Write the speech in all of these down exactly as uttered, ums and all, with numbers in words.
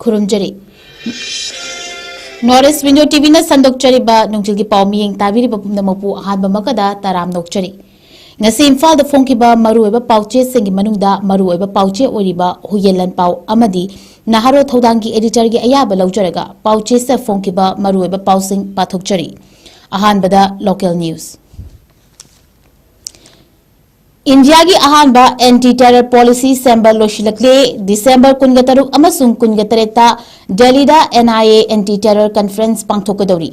ꯈꯨꯔꯨꯝꯖꯔꯤ꯫ North East Window ꯇꯤꯚꯤꯅ ꯁꯟꯗꯣꯛꯆꯔꯤꯕ ꯅꯨꯡꯖꯤꯜꯒꯤ ꯄꯥꯎ ꯃꯤꯠꯌꯦꯡ ꯇꯥꯕꯤꯔꯤꯕ ꯄꯨꯝꯅꯃꯛꯄꯨ ꯑꯍꯥꯟꯕꯃꯛꯇꯗ ꯇꯔꯥꯝꯅ ꯑꯣꯛꯆꯔꯤ꯫ ꯉꯁꯤ ꯏꯝꯐꯥꯜꯗ ꯐꯣꯡꯈꯤꯕ ꯃꯔꯨꯑꯣꯏꯕ ꯄꯥꯎꯆꯦꯁꯤꯡꯒꯤ ꯃꯅꯨꯡꯗ ꯃꯔꯨꯑꯣꯏꯕ ꯄꯥꯎꯆꯦ ꯑꯣꯏꯔꯤꯕ ꯍꯨꯌꯦꯟ ꯂꯟꯄꯥꯎ ꯑꯃꯗꯤ ꯅꯍꯥꯔꯣꯜ ꯊꯧꯗꯥꯡꯒꯤ ꯑꯦꯗꯤꯇꯔꯒꯤ ꯑꯌꯥꯕ ꯂꯧꯖꯔꯒ ꯄꯥꯎꯆꯦꯁꯤꯗ ꯐꯣꯡꯈꯤꯕ ꯃꯔꯨꯑꯣꯏꯕ ꯄꯥꯎꯁꯤꯡ ꯄꯥꯊꯣꯛꯆꯔꯤ꯫ ꯑꯍꯥꯟꯕꯗ local news꯫ ꯏꯟꯗꯤꯌꯥꯒꯤ ꯑꯍꯥꯟꯕ anti terror policy ꯁꯦꯝꯕ ꯂꯣꯏꯁꯤꯜꯂꯛꯂꯦ꯫ ꯗꯤꯁꯦꯝꯕꯔ ꯀꯨꯟꯒ ꯇꯔꯨꯛ ꯑꯃꯁꯨꯡ ꯀꯨꯟꯒ ꯇꯔꯦꯠꯇ ꯗꯦꯜꯂꯤꯗ NIA anti terror conference ꯄꯥꯡꯊꯣꯛꯀꯗꯧꯔꯤ꯫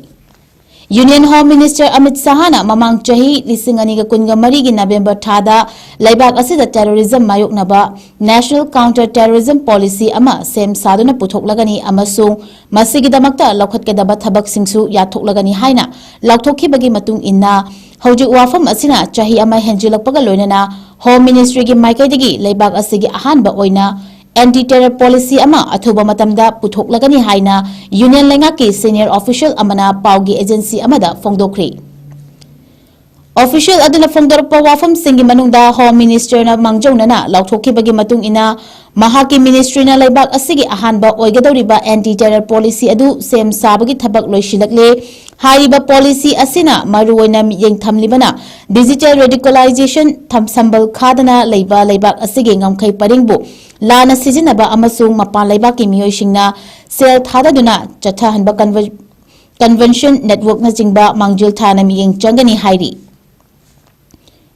Union Home Minister Amit ꯁꯍꯥꯅ ꯃꯃꯥꯡ ꯆꯍꯤ ꯂꯤꯁꯤꯡ ꯑꯅꯤꯒ ꯀꯨꯟꯒ ꯃꯔꯤꯒꯤ ꯅꯕꯦꯝꯕꯔ ꯊꯥꯗ ꯂꯩꯕꯥꯛ ꯑꯁꯤꯗ terrorism ꯃꯥꯌꯣꯛꯅꯕ National Counter Terrorism Policy ꯑꯃ ꯁꯦꯝ ꯁꯥꯗꯨꯅ ꯄꯨꯊꯣꯛꯂꯒꯅꯤ ꯑꯃꯁꯨꯡ ꯃꯁꯤꯒꯤꯗꯃꯛꯇ ꯂꯧꯈꯠꯀꯗꯕ ꯊꯕꯛꯁꯤꯡꯁꯨ ꯌꯥꯊꯣꯛꯂꯒꯅꯤ ꯍꯥꯏꯅ ꯂꯥꯎꯊꯣꯛꯈꯤꯕꯒꯤ ꯃꯇꯨꯡ ꯏꯟꯅ, ꯍꯧꯖꯤꯛ ꯋꯥꯐꯝ ꯑꯁꯤꯅ ꯆꯍꯤ ꯑꯃ ꯍꯦꯟꯖꯤꯜꯂꯛꯄꯒ ꯂꯣꯏꯅꯅ Home Ministryꯒꯤ ꯃꯥꯏꯀꯩꯗꯒꯤ ꯂꯩꯕꯥꯛ ꯑꯁꯤꯒꯤ ꯑꯍꯥꯟꯕ ꯑꯣꯏꯅ anti terror policy ꯑꯃ ꯑꯊꯨꯕ ꯃꯇꯝꯗ ꯄꯨꯊꯣꯛꯂꯒꯅꯤ ꯍꯥꯏꯅ Union ꯂꯩꯉꯥꯛꯀꯤ senior official ꯑꯃꯅ ꯄꯥꯎꯒꯤ agency ꯑꯃꯗ ꯐꯣꯡꯗꯣꯛꯈ꯭ꯔꯤ꯫ Official ꯑꯗꯨꯅ ꯐꯣꯡꯗꯣꯔꯛꯄ ꯋꯥꯐꯝꯁꯤꯡꯒꯤ ꯃꯅꯨꯡꯗ Home Ministerꯅ ꯃꯥꯡꯖꯧꯅꯅ ꯂꯥꯎꯊꯣꯛꯈꯤꯕꯒꯤ ꯃꯇꯨꯡ ꯏꯟꯅ, ꯃꯍꯥꯛꯀꯤ ministryꯅ ꯂꯩꯕꯥꯛ ꯑꯁꯤꯒꯤ ꯑꯍꯥꯟꯕ ꯑꯣꯏꯒꯗꯧꯔꯤꯕ anti terror policy ꯑꯗꯨ ꯁꯦꯝ ꯁꯥꯕꯒꯤ ꯊꯕꯛ ꯂꯣꯏꯁꯤꯜꯂꯛꯂꯦ꯫ ꯍꯥꯏꯔꯤꯕ policy ꯑꯁꯤꯅ ꯃꯔꯨꯑꯣꯏꯅ ꯃꯤꯠꯌꯦꯡ ꯊꯝꯂꯤꯕꯅ digital radicalization ꯊꯝ-, ꯁꯝꯕꯜ ꯈꯥꯗꯅ ꯂꯩꯕ ꯂꯩꯕꯥꯛ ꯑꯁꯤꯒꯤ ꯉꯝꯈꯩ ꯄꯔꯤꯡꯕꯨ ꯂꯥꯟꯅ ꯁꯤꯖꯤꯟꯅꯕ ꯑꯃꯁꯨꯡ ꯃꯄꯥꯟ ꯂꯩꯕꯥꯛꯀꯤ ꯃꯤꯑꯣꯏꯁꯤꯡꯅ ꯁꯦꯜ ꯊꯥꯗꯗꯨꯅ ꯆꯠꯊꯍꯟꯕ conver-, convention networkꯅꯆꯤꯡꯕ ꯃꯥꯡꯖꯤꯜ ꯊꯥꯅ ꯃꯤꯠꯌꯦꯡ ꯆꯪꯒꯅꯤ ꯍꯥꯏꯔꯤ꯫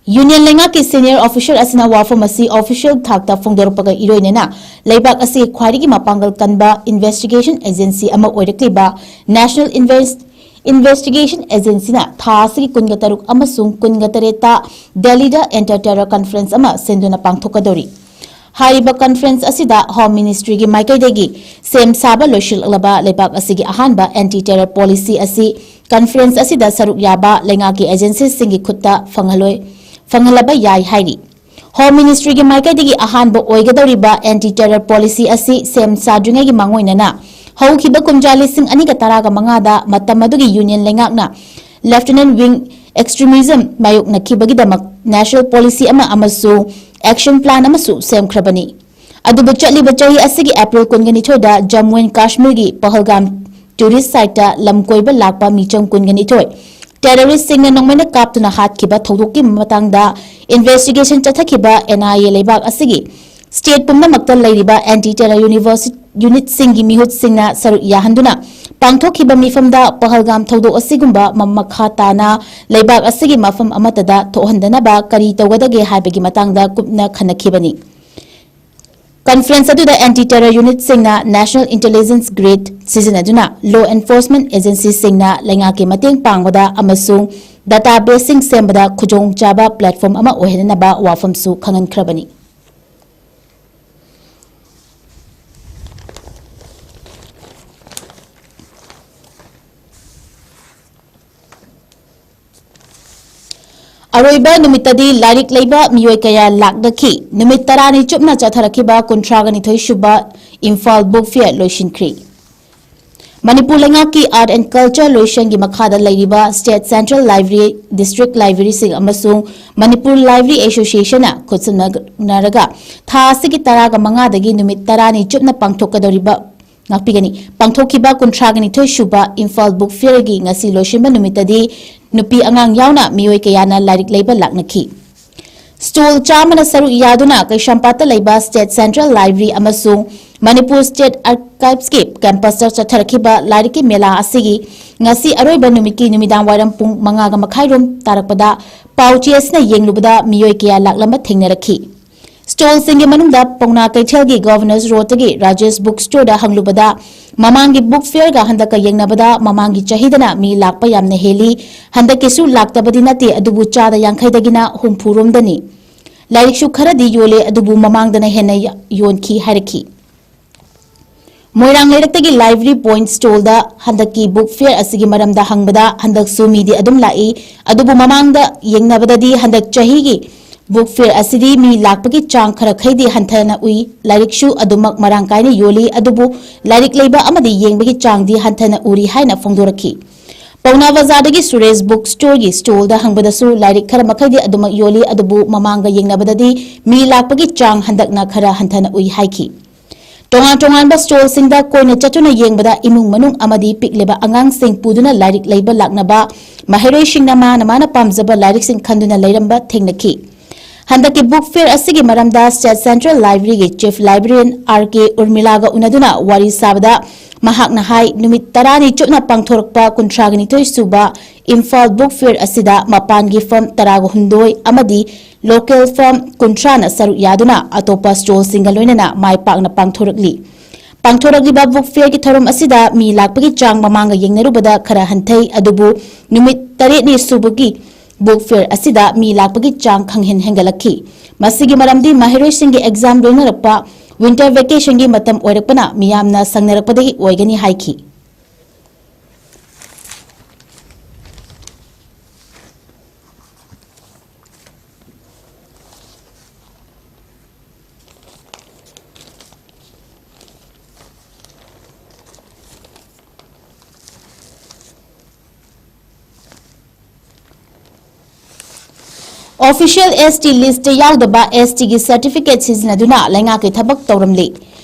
Union ꯂꯩꯉꯥꯛꯀꯤ senior official ꯑꯁꯤꯅ ꯋꯥꯐꯝ ꯑꯁꯤ official ꯊꯥꯛꯇ ꯐꯣꯡꯗꯣꯔꯛꯄꯒ ꯏꯔꯣꯏꯅꯅ ꯂꯩꯕꯥꯛ ꯑꯁꯤꯒꯤ ꯈ꯭ꯋꯥꯏꯗꯒꯤ ꯃꯄꯥꯡꯒꯜ ꯀꯟꯕ investigation agency ꯑꯃ ꯑꯣꯏꯔꯛꯂꯤꯕ National Invest-, Investigation Agencyꯅ ꯊꯥ ꯑꯁꯤꯒꯤ ꯀꯨꯟꯒ ꯇꯔꯨꯛ ꯑꯃꯁꯨꯡ ꯀꯨꯟꯒ ꯇꯔꯦꯠꯇ ꯗꯦꯜꯂꯤꯗ anti terror conference ꯑꯃ ꯁꯤꯟꯗꯨꯅ ꯄꯥꯡꯊꯣꯛꯀꯗꯧꯔꯤ꯫ ꯍꯥꯏꯔꯤꯕ conference ꯑꯁꯤꯗ Home Ministryꯒꯤ ꯃꯥꯏꯀꯩꯗꯒꯤ ꯁꯦꯝ ꯁꯥꯕ ꯂꯣꯏꯁꯤꯜꯂꯛꯂꯕ ꯂꯩꯕꯥꯛ ꯑꯁꯤꯒꯤ ꯑꯍꯥꯟꯕ anti terror policy ꯑꯁꯤ conference ꯑꯁꯤꯗ ꯁꯔꯨꯛ ꯌꯥꯕ ꯂꯩꯉꯥꯛꯀꯤ agencyꯁꯤꯡꯒꯤ ꯈꯨꯠꯇ ꯐꯪꯍꯜꯂꯣꯏ-, ꯐꯪꯍꯜꯂꯕ ꯌꯥꯏ ꯍꯥꯏꯔꯤ꯫ Home Ministryꯒꯤ ꯃꯥꯏꯀꯩꯗꯒꯤ ꯑꯍꯥꯟꯕ ꯑꯣꯏꯒꯗꯧꯔꯤꯕ anti terror policy ꯑꯁꯤ ꯁꯦꯝ ꯁꯥꯗ꯭ꯔꯤꯉꯩꯒꯤ ꯃꯥꯡꯑꯣꯏꯅꯅ ꯍꯧꯈꯤꯕ ꯀꯨꯝꯖꯥ ꯂꯤꯁꯤꯡ ꯑꯅꯤꯒ ꯇꯔꯥꯒ ꯃꯉꯥꯗ ꯃꯇꯝ ꯑꯗꯨꯒꯤ Union ꯂꯩꯉꯥꯛꯅ Lieutenant Wing Extremism ꯃꯥꯌꯣꯛꯅꯈꯤꯕꯒꯤꯗꯃꯛ national policy ꯑꯃ ꯑꯃꯁꯨꯡ action plan ꯑꯃꯁꯨ ꯁꯦꯝꯈ꯭ꯔꯕꯅꯤ꯫ ꯑꯗꯨꯕꯨ ꯆꯠꯂꯤꯕ ꯆꯍꯤ ꯑꯁꯤꯒꯤ April ꯀꯨꯟꯒ ꯅꯤꯊꯣꯏꯗ ꯖꯝꯃꯨ ꯑꯦꯟ ꯀꯥꯁꯃꯤꯔꯒꯤ ꯄꯍꯜꯒꯥꯝ tourist siteꯇ ꯂꯝ ꯀꯣꯏꯕ ꯂꯥꯛꯄ ꯃꯤꯆꯝ ꯀꯨꯟꯒ ꯅꯤꯊꯣꯏ terroristꯁꯤꯡꯅ ꯅꯣꯡꯃꯩꯅ ꯀꯥꯞꯇꯨꯅ ꯍꯥꯠꯈꯤꯕ ꯊꯧꯗꯣꯛꯀꯤ ꯃꯇꯥꯡꯗ investigation ꯆꯠꯊꯈꯤꯕ N I A ꯂꯩꯕꯥꯛ ꯑꯁꯤꯒꯤ state ꯄꯨꯝꯅꯃꯛꯇ ꯂꯩꯔꯤꯕ anti terror unitꯁꯤꯡꯒꯤ ꯃꯤꯍꯨꯠꯁꯤꯡꯅ ꯁꯔꯨꯛ ꯌꯥꯍꯟꯗꯨꯅ ꯄꯥꯡꯊꯣꯛꯈꯤꯕ ꯃꯤꯐꯝꯗ ꯄꯍꯜꯒꯥꯝ ꯊꯧꯗꯣꯛ ꯑꯁꯤꯒꯨꯝꯕ ꯃ-, ꯃꯈꯥ ꯇꯥꯅ ꯂꯩꯕꯥꯛ ꯑꯁꯤꯒꯤ ꯃꯐꯝ ꯑꯃꯠꯇꯗ ꯊꯣꯛꯍꯟꯗꯅꯕ ꯀꯔꯤ ꯇꯧꯒꯗꯒꯦ ꯍꯥꯏꯕꯒꯤ ꯃꯇꯥꯡꯗ ꯀꯨꯞꯅ ꯈꯟꯅꯈꯤꯕꯅꯤ꯫ Conference ꯑꯗꯨꯗ anti terror unitꯁꯤꯡꯅ national intelligence grid ꯁꯤꯖꯤꯟꯅꯗꯨꯅ law enforcement agencyꯁꯤꯡꯅ ꯂꯩꯉꯥꯛꯀꯤ ꯃꯇꯦꯡ ꯄꯥꯡꯕꯗ ꯑꯃꯁꯨꯡ databaseꯁꯤꯡ ꯁꯦꯝꯕꯗ ꯈꯨꯗꯣꯡꯆꯥꯕ platform ꯑꯃ ꯑꯣꯏꯍꯟꯅꯕ ꯋꯥꯐꯝꯁꯨ ꯈꯪꯍꯟꯈ꯭ꯔꯕꯅꯤ꯫ ꯑꯔꯣꯏꯕ ꯅꯨꯃꯤꯠꯇꯗꯤ ꯂꯥꯏꯔꯤꯛ ꯂꯩꯕ ꯃꯤꯑꯣꯏ ꯀꯌꯥ ꯂꯥꯛꯅꯈꯤ꯫ ꯅꯨꯃꯤꯠ ꯇꯔꯥꯅꯤ ꯆꯨꯞꯅ ꯆꯠꯊꯔꯛꯈꯤꯕ ꯀꯨꯟꯊ꯭ꯔꯥꯒ ꯅꯤꯊꯣꯏ ꯁꯨꯕ ꯏꯝꯐꯥꯜ Book Fair ꯂꯣꯏꯁꯤꯟꯈ꯭ꯔꯤ꯫ ꯃꯅꯤꯄꯨꯔ ꯂꯩꯉꯥꯛꯀꯤ Art and Culture ꯂꯣꯏꯁꯪꯒꯤ ꯃꯈꯥꯗ ꯂꯩꯔꯤꯕ state central library, district libraryꯁꯤꯡ ꯑꯃꯁꯨꯡ ꯃꯅꯤꯄꯨꯔ Library Associationꯅ ꯈꯨꯠꯁꯝꯅꯔꯒ ꯊꯥ ꯑꯁꯤꯒꯤ ꯇꯔꯥꯒ ꯃꯉꯥꯗꯒꯤ ꯅꯨꯃꯤꯠ ꯇꯔꯥꯅꯤ ꯆꯨꯞꯅ ꯄꯥꯡꯊꯣꯛꯀꯗꯧꯔꯤꯕ, ꯉꯥꯛꯄꯤꯒꯅꯤ, ꯄꯥꯡꯊꯣꯛꯈꯤꯕ ꯀꯨꯟꯊ꯭ꯔꯥꯒ ꯅꯤꯊꯣꯏ ꯁꯨꯕ ꯏꯝꯐꯥꯜ Book Fairꯒꯤ ꯉꯁꯤ ꯂꯣꯏꯁꯤꯟꯕ ꯅꯨꯃꯤꯠꯇꯗꯤ ꯅꯨꯄꯤ ꯑꯉꯥꯡ ꯌꯥꯎꯅ ꯃꯤꯑꯣꯏ ꯀꯌꯥꯅ ꯂꯥꯏꯔꯤꯛ ꯂꯩꯕ ꯂꯥꯛꯅꯈꯤ꯫ Stall ꯆꯥꯝꯃꯅ ꯁꯔꯨꯛ ꯌꯥꯗꯨꯅ ꯀꯩꯁꯥꯝꯄꯥꯠꯇ ꯂꯩꯕ state central library ꯑꯃꯁꯨꯡ ꯃꯅꯤꯄꯨꯔ state archiveꯀꯤ campusꯇ ꯆꯠꯊꯔꯛꯈꯤꯕ ꯂꯥꯏꯔꯤꯛꯀꯤ ꯃꯦꯂꯥ ꯑꯁꯤꯒꯤ ꯉꯁꯤ ꯑꯔꯣꯏꯕ ꯅꯨꯃꯤꯠꯀꯤ ꯅꯨꯃꯤꯗꯥꯡ ꯋꯥꯏꯔꯝ ꯄꯨꯡ ꯃꯉꯥꯒ ꯃꯈꯥꯏꯔꯣꯝ ꯇꯥꯔꯛꯄꯗ ꯄꯥꯎꯆꯦ ꯑꯁꯤꯅ ꯌꯦꯡꯂꯨꯕꯗ ꯃꯤꯑꯣꯏ ꯀꯌꯥ ꯂꯥꯛꯂꯝꯕ ꯊꯦꯡꯅꯔꯛꯈꯤ꯫ Stallꯁꯤꯡꯒꯤ ꯃꯅꯨꯡꯗ ꯄꯥꯎꯅꯥ ꯀꯩꯊꯦꯜꯒꯤ Governors Roadꯇꯒꯤ ꯔꯥꯖꯦꯁ Book Storeꯗ ꯍꯪꯂꯨꯕꯗ ꯃꯃꯥꯡꯒꯤ Book Fairꯒ ꯍꯟꯗꯛꯀ ꯌꯦꯡꯅꯕꯗ ꯃꯃꯥꯡꯒꯤ ꯆꯍꯤꯗꯅ ꯃꯤ ꯂꯥꯛꯄ ꯌꯥꯝꯅ ꯍꯦꯜꯂꯤ, ꯍꯟꯗꯛꯀꯤꯁꯨ ꯂꯥꯛꯇꯕꯗꯤ ꯅꯠꯇꯦ, ꯑꯗꯨꯕꯨ ꯆꯥꯗ ꯌꯥꯡꯈꯩꯗꯒꯤꯅ ꯍꯨꯝꯐꯨ ꯔꯣꯝꯗꯅꯤ꯫ ꯂꯥꯏꯔꯤꯛꯁꯨ ꯈꯔꯗꯤ ꯌꯣꯜꯂꯦ, ꯑꯗꯨꯕꯨ ꯃꯃꯥꯡꯗꯅ ꯍꯦꯟꯅ ꯌ-, ꯌꯣꯟꯈꯤ ꯍꯥꯏꯔꯛꯈꯤ꯫ ꯃꯣꯏꯔꯥꯡ ꯂꯩꯔꯛꯇꯒꯤ Library Point Stallꯗ ꯍꯟꯗꯛꯀꯤ Book Fair ꯑꯁꯤꯒꯤ ꯃꯔꯝꯗ ꯍꯪꯕꯗ ꯍꯟꯗꯛꯁꯨ ꯃꯤꯗꯤ ꯑꯗꯨꯝ ꯂꯥꯛꯏ, ꯑꯗꯨꯕꯨ ꯃꯃꯥꯡꯗ ꯌꯦꯡꯅꯕꯗꯗꯤ ꯍꯟꯗꯛ ꯆꯍꯤꯒꯤ Book Fair ꯑꯁꯤꯗꯤ ꯃꯤ ꯂꯥꯛꯄꯒꯤ ꯆꯥꯡ ꯈꯔꯈꯩꯗꯤ ꯍꯟꯊꯅ ꯎꯏ꯫ ꯂꯥꯏꯔꯤꯛꯁꯨ ꯑꯗꯨꯃꯛ ꯃꯔꯥꯡ ꯀꯥꯏꯅ ꯌꯣꯜꯂꯤ, ꯑꯗꯨꯕꯨ ꯂꯥꯏꯔꯤꯛ ꯂꯩꯕ ꯑꯃꯗꯤ ꯌꯦꯡꯕꯒꯤ ꯆꯥꯡꯗꯤ ꯍꯟꯊꯅ ꯎꯔꯤ ꯍꯥꯏꯅ ꯐꯣꯡꯗꯣꯔꯛꯈꯤ꯫ ꯄꯥꯎꯅꯥ ꯕꯖꯥꯔꯗꯒꯤ ꯁꯨꯔꯦꯁ ꯕꯨꯛ ꯁ꯭ꯇꯣꯔꯒꯤ ꯁ꯭ꯇꯣꯜꯗ ꯍꯪꯕꯗꯁꯨ ꯂꯥꯏꯔꯤꯛ ꯈꯔ ꯃꯈꯩꯗꯤ ꯑꯗꯨꯃꯛ ꯌꯣꯜꯂꯤ, ꯑꯗꯨꯕꯨ ꯃꯃꯥꯡꯒ ꯌꯦꯡꯅꯕꯗꯗꯤ ꯃꯤ ꯂꯥꯛꯄꯒꯤ ꯆꯥꯡ ꯍꯟꯗꯛꯅ ꯈꯔ ꯍꯟꯊꯅ ꯎꯏ ꯍꯥꯏꯈꯤ꯫ ꯇꯣꯉꯥꯟ ꯇꯣꯉꯥꯟꯕ ꯁ꯭ꯇꯣꯜꯁꯤꯡꯗ ꯀꯣꯏꯅ ꯆꯠꯇꯨꯅ ꯌꯦꯡꯕꯗ ꯏꯃꯨꯡ ꯃꯅꯨꯡ ꯑꯃꯗꯤ ꯄꯤꯛꯂꯤꯕ ꯑꯉꯥꯡꯁꯤꯡ ꯄꯨꯗꯨꯅ ꯂꯥꯏꯔꯤꯛ ꯂꯩꯕ ꯂꯥꯛꯅꯕ ꯃꯍꯩꯔꯣꯏꯁꯤꯡꯅ ꯃꯥꯅ ꯃꯥꯅ ꯄꯥꯝꯖꯕ ꯂꯥꯏꯔꯤꯛꯁꯤꯡ ꯈꯟꯗꯨꯅ ꯂꯩꯔꯝꯕ ꯊꯦꯡꯅꯈꯤ꯫ ꯍꯟꯗꯛꯀꯤ ꯕꯨꯛ ꯐꯤꯌꯔ ꯑꯁꯤꯒꯤ ꯃꯔꯝꯗ ꯁ꯭ꯇꯦꯠ ꯁꯦꯟꯇ꯭ꯔꯦꯜ ꯂꯥꯏꯕ꯭ꯔꯦꯔꯤꯒꯤ ꯆꯤꯐ ꯂꯥꯏꯕ꯭ꯔꯦꯔꯤꯌꯟ ꯑꯥꯔ ꯀꯦ ꯎꯔꯃꯤꯂꯥꯒ ꯎꯅꯗꯨꯅ ꯋꯥꯔꯤ ꯁꯥꯕꯗ ꯃꯍꯥꯛꯅ ꯍꯥꯏ, ꯅꯨꯃꯤꯠ ꯇꯔꯥꯅꯤ ꯆꯨꯞꯅ ꯄꯥꯡꯊꯣꯔꯛꯄ ꯀꯨꯟꯊ꯭ꯔꯥꯒ ꯅꯤꯊꯣꯏ ꯁꯨꯕ ꯏꯝꯐꯥꯜ ꯕꯨꯛ ꯐꯤꯌꯔ ꯑꯁꯤꯗ ꯃꯄꯥꯟꯒꯤ ꯐꯔꯝ ꯇꯔꯥꯒ ꯍꯨꯝꯗꯣꯏ ꯑꯃꯗꯤ ꯂꯣꯀꯦꯜ ꯐꯔꯝ ꯀꯨꯟꯊ꯭ꯔꯥꯅ ꯁꯔꯨꯛ ꯌꯥꯗꯨꯅ ꯑꯇꯣꯞꯄ ꯁ꯭ꯇꯣꯜꯁꯤꯡꯒ ꯂꯣꯏꯅꯅ ꯃꯥꯏ ꯄꯥꯛꯅ ꯄꯥꯡꯊꯣꯔꯛꯂꯤ꯫ ꯄꯥꯡꯊꯣꯔꯛꯂꯤꯕ ꯕꯨꯛ ꯐꯤꯌꯔꯒꯤ ꯊꯧꯔꯝ ꯑꯁꯤꯗ ꯃꯤ ꯂꯥꯛꯄꯒꯤ ꯆꯥꯡ ꯃꯃꯥꯡꯒ ꯌꯦꯡꯅꯔꯨꯕꯗ ꯈꯔ ꯍꯟꯊꯩ, ꯑꯗꯨꯕꯨ ꯅꯨꯃꯤꯠ ꯇꯔꯦꯠꯅꯤ ꯁꯨꯕꯒꯤ ꯕꯨꯛ ꯐꯤꯌꯔ ꯑꯁꯤꯗ ꯃꯤ ꯂꯥꯛꯄꯒꯤ ꯆꯥꯡ ꯈꯪꯍꯦꯟ ꯍꯦꯟꯒꯠꯂꯛꯈꯤ꯫ ꯃꯁꯤꯒꯤ ꯃꯔꯝꯗꯤ ꯃꯍꯩꯔꯣꯏꯁꯤꯡꯒꯤ ꯑꯦꯛꯖꯥꯝ ꯂꯣꯏꯅꯔꯛꯄ ꯋꯤꯟꯇꯔ ꯚꯦꯀꯦꯁꯟꯒꯤ ꯃꯇꯝ ꯑꯣꯏꯔꯛꯄꯅ ꯃꯤꯌꯥꯝꯅ ꯁꯪꯅꯔꯛꯄꯗꯒꯤ ꯑꯣꯏꯒꯅꯤ ꯍꯥꯏꯈꯤ꯫ Official S T list ꯇ ꯌꯥꯎꯗꯕ S T ꯒꯤ certificate ꯁꯤꯖꯤꯟꯅꯗꯨꯅ ꯂꯩꯉꯥꯛꯀꯤ ꯊꯕꯛ ꯇꯧꯔꯝꯂꯤ꯫